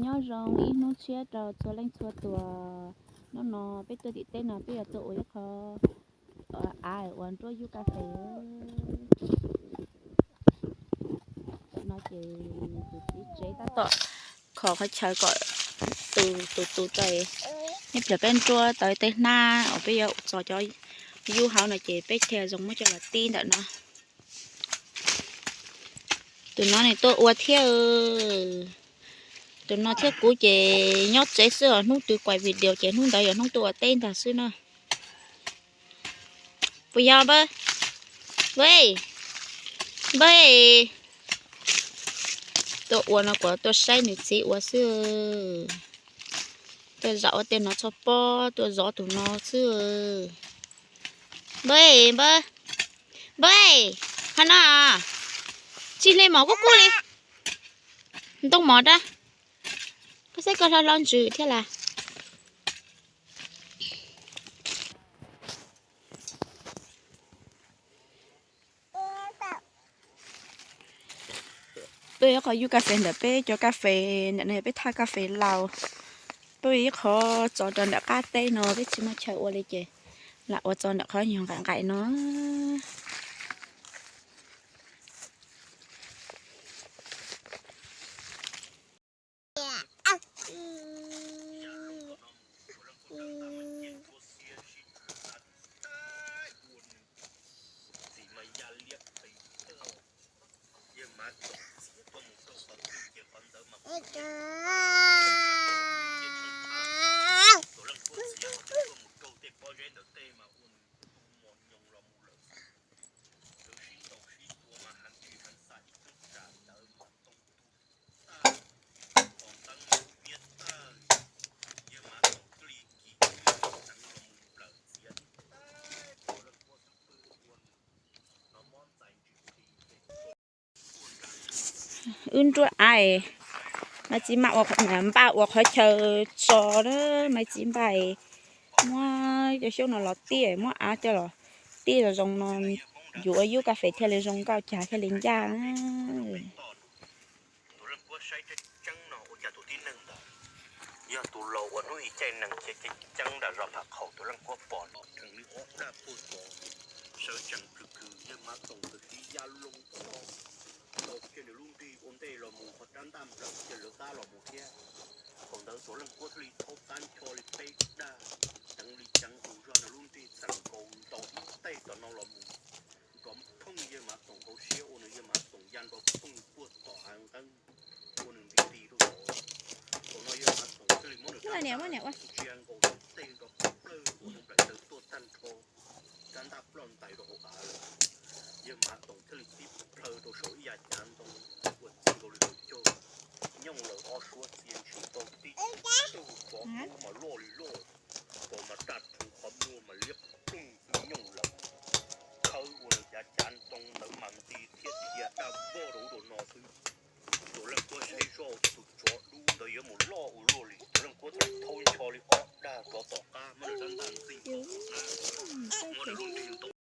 Nyob zoo ib hnub tshiab rau txhua leej txhua tus. Hnub no peb tuaj tim teb no peb yuav tuaj ua ib qho av uas nruab yub kas fes. Tam no ces tus txiv tsev tab tom kho qhov chaw kom tus tus tus rau, ib pliag peb nruab tau tej hnab uas peb yuav txo cov yub hauv no ces peb thiaj zoo muab coj los tib ntawm no. Tus no nws tuaj ua thiab. Tus no thiab kuv ces nyob tsev xwb os, hnub twg kuaj video ces hnub ntawd yog hnub tuaj ua teb ntag xwb na. Puas yog npawg? Npawg, npawg, tuaj ua no kuv tuaj saib nws txiv ua xwb. Tuaj zov ua tej no txhob pob, tuaj zov tus no xwb. Npawg, npawg, npawg, qhov no tsis hle mov kub kub li. Ntoo mov rab, koj saib koj hlob hlob ntsws thiab las. Peb ib qho yub kas fes ntawm peb cov kas fes ntawm no yog peb thaj kas fes laus. Peb ib qho tso rau nram qab teb no peb tsis muaj chaw ua li ces lam ua tso nram qhov nyuag nqaim nqaim no. Wb nruab av, Maiv Txiv Npaj ua qhov chaw tso na, Maiv Txiv Npaj muab cov xyoob no los tib, muab av coj los tib zoo zoo no, yuav ua yub kas fes thiaj li zoo nkauj cas thiaj li ncaj. Tus leej kuab saib tseeb tseeb no ua cas tus tib neeg ntawd yog tus laus uas hnub ib caij neeg cia ceeb ceeb nram zos Pham Qhaum. Tus leej kuab pom no dheev li ob daj puag tod, sawv tsees kws kws, yawg Mav Toom tus tib ya loo tom no, tau kiag nws lub nrig ua ntej los mus qhov rab ntaj nplawm kiag lawv qab los mus thiab. Thaum ntawd tus leej kuab thiaj li thaub qab ncho li peb daj, ceev li ceev tus zog nws lub nrig txeem nkaus ntaus ib teg tom no los mus, nrov phooj yawg Mav Toom hauv siab ua nws yawg Mav Toom ya nrov phooj puag tom av nqeeb, ua nws nti nti rau tod. Thaum no yawg Mav Toom thiaj li muab nws rab ntaj ntsia nkaus ib teg nrov plawg ua nws nplaim taws tuaj tag nrho, rab ntaj ploj ntais rau hauv av lawm. Yawg Mav Toom thiaj li tib plhaw rau saum ib yav cav ntoo, ua txij nkaus li tus caug, nyooj lawm ob suab txia ntshis tau tib tug tsov dub mas loj li loj, pom mas raj rhuv qhov muag mas liab ploog xwb nyooj lawm. Khawb ua nws yav cav ntoo ntawd mas nti thiab cia daj vog rau ub rau no xwb. Tus leej kuab saib zoj tus tsov dub ntawd yuav mus loj ua luaj li, tus leej kuab thiaj li thaub ncho li ob daj rov tom qab muab nws rab ntaj ntxij nkaus, muab nws lub nrig ntaus